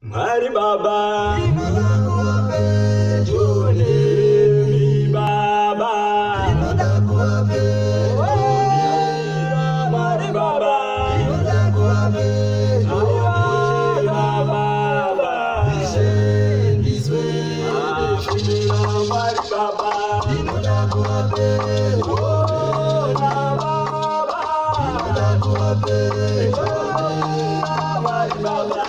Mwari Baba, pedyo nemi Baba. Mwari Baba, Aiwa Baba, Mwari Baba, Ona Baba, Mwari Baba.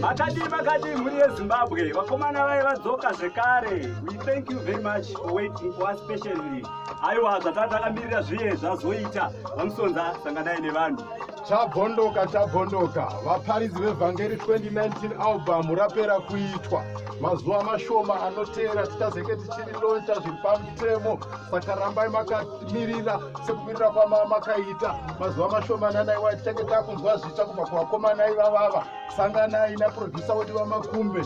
Makadii makadii mhuri yeZimbabwe, vakomana vai vadzoka zvekare. We thank you very much for waiting for us patiently. Aiwa, zvatanga takamirira zviye zvazoita. VaMusonza, sanganai nevanhu. Chabvondoka, chabvondoka. Vaparidzi veVhangeri 2019 album rapera kuitwa. Mazuva mashoma anoteera tichazenge tichirilauncha zviri pamutemo, saka rambai makamirira sekumirira kwamamakaita. Mazuva mashomanana iwaya tichange takunzwa zvitsva kubva kuvakomana ivavava. Sanganai naproducer wedu VaMakumbe.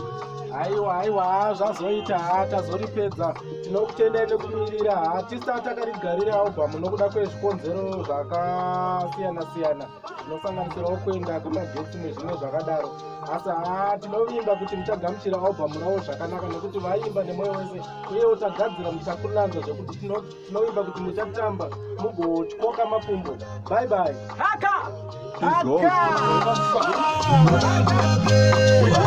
Aiwa, aiwa, zvazoita. Ha, tazoripedza. Tinokutendai nekumirira. Hatisati takarigarira album nokuda kwezvikonzero zvakasiyana siyana, zvinosanganisirawo kuenda kwemagetsi nezvimwe zvakadaro, asi ha, tinovimba kuti muchagamuchira album ravo zvakanaka nekuti vaimba nemwoyo wese, uyewo tagadzira mutakunanzva zvekuti tinovimba kuti muchatamba mugotyoka makumbo. Bye bye. Haka. Izvozvo. Haka.